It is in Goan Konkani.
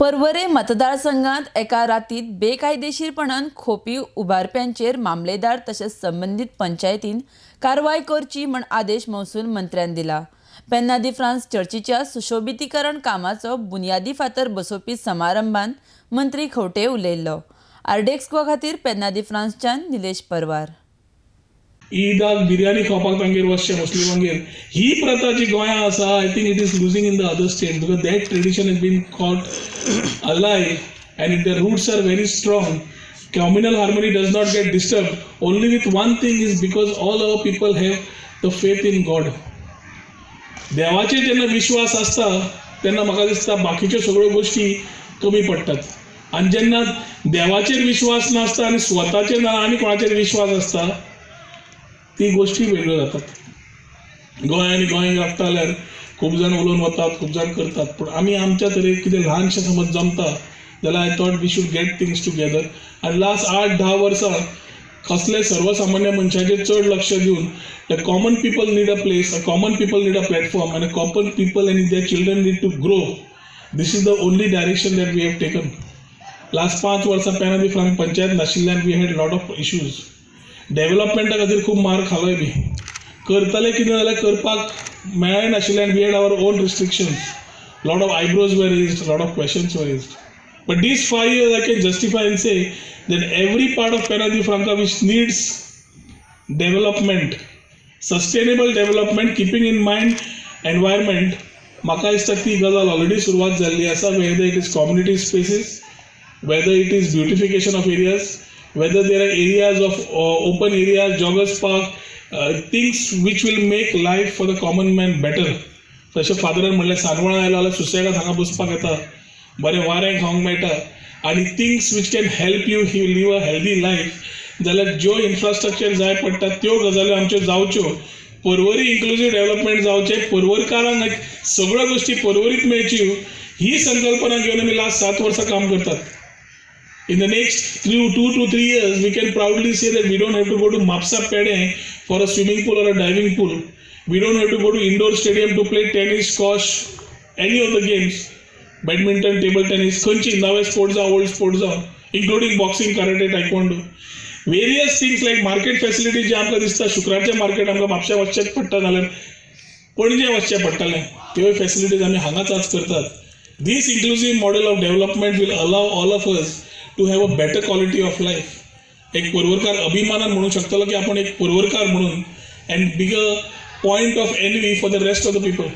पर्वरे मतदारसंघात एका रातीत बेकायदेशीरपणान खोपी उबारप्यांचेर मामलेदार तशेंच संबंदीत पंचायतीन कारवाय करची म्हण आदेश महसूल मंत्र्यान दिला. पेन्ना दी फ्रांस चर्चीच्या सुशोबितीकरण कामाचो बुनियादी फातर बसोवपी समारंभान मंत्री खंवटे उलयल्लो. आरडीएक्स गोवा खातीर पेन्ना दी फ्रांसच्यान निलेश परवार. ईदाक बिर्याणी खावपाक तांगेर वचचें, मुस्लिमांगेर. ही प्रथा जी गोंयांत आसा, I think it is losing in the other state, because that tradition has been caught alive and if the roots are very strong, communal harmony does not get disturbed. Only with one thing is because all our people have the faith in God. देवाचेर जेन्ना विश्वास आसता तेन्ना म्हाका दिसता बाकीच्यो सगळ्यो गोश्टी कमी पडटात. आनी जेन्ना देवाचेर विश्वास नासता आनी स्वताचेर ना आनी कोणाचेर विश्वास आसता, ती गोश्टी वेगळ्यो जातात. गोंय आनी गोंय लागता जाल्यार खूब जाण उलोवन वतात, खूब जाण करतात, पूण आमी आमच्या तरेन कितें ल्हानशें समज जमता जाल्यार I thought we should get things together. आनी लास्ट 8-10 वर्सां कसले सर्वसामान्य मनशाचेर चड लक्ष दिवन, the common people need a place, a common people need a platform, आनी common people and their children need to grow. This is the only direction that we have taken. Last 5 वर्सां पेना दी फ्रांक पंचायत नाशिल्ल्यान we had lot of issues. डेव्हलपमेंटा खातीर खूब मार खालोय बी. करतले कितें जाल्यार करपाक मेळनाशिल्ल्यान we had our own restrictions. Lot of eyebrows were raised, lot of questions were raised. But these 5 years I can justify and say that every part of Penha de Franca which needs development, sustainable development, keeping in mind environment, म्हाका दिसता ती गजाल ऑलरेडी सुरवात जाल्ली आसा. Whether it is community spaces, whether it is beautification of areas, whether there are areas of open areas, joggers park, things which will make life for the common man better. तशें फादरान म्हणलें, सानवळा आयलो जाल्यार सुसेगाद हांगा बसपाक येता, बरें वारें खावंक मेळटा, आनी things which can help you live a healthy life. जाल्यार ज्यो इन्फ्रास्ट्रक्चर जाय पडटा त्यो गजाल्यो आमच्यो जावच्यो. पर्वरी इन्क्लुजीव डेव्हलपमेंट जावचें, पर्वरकारांक सगळ्यो गोश्टी पर्वरीत मेळच्यो, ही संकल्पना घेवन आमी लास्ट 7 वर्सां काम करतात. In the next 2 to 3 years, we can proudly say that we don't have to go to Mapsa Pede for a swimming pool or a diving pool. We don't have to go to indoor stadium to play tennis, squash, any of the games, badminton, table tennis, खंयची नवे sports जावं, old sports जावं, including boxing, karate, taekwondo. Various things like market facility जे आमकां दिसता, शुक्रारचें मार्केट आमकां म्हापशा वचचेंच पडटा नाल्यार पणजे वचचें पडटालें, त्योय फॅसिलिटीज आमी हांगाच आज करतात. This inclusive model of development will allow all of us to have a better quality of life. एक पर्वरकार अभिमानान म्हणू शकतलो की आपण एक पर्वरकार म्हणून, and bigger point of envy for the rest of the people.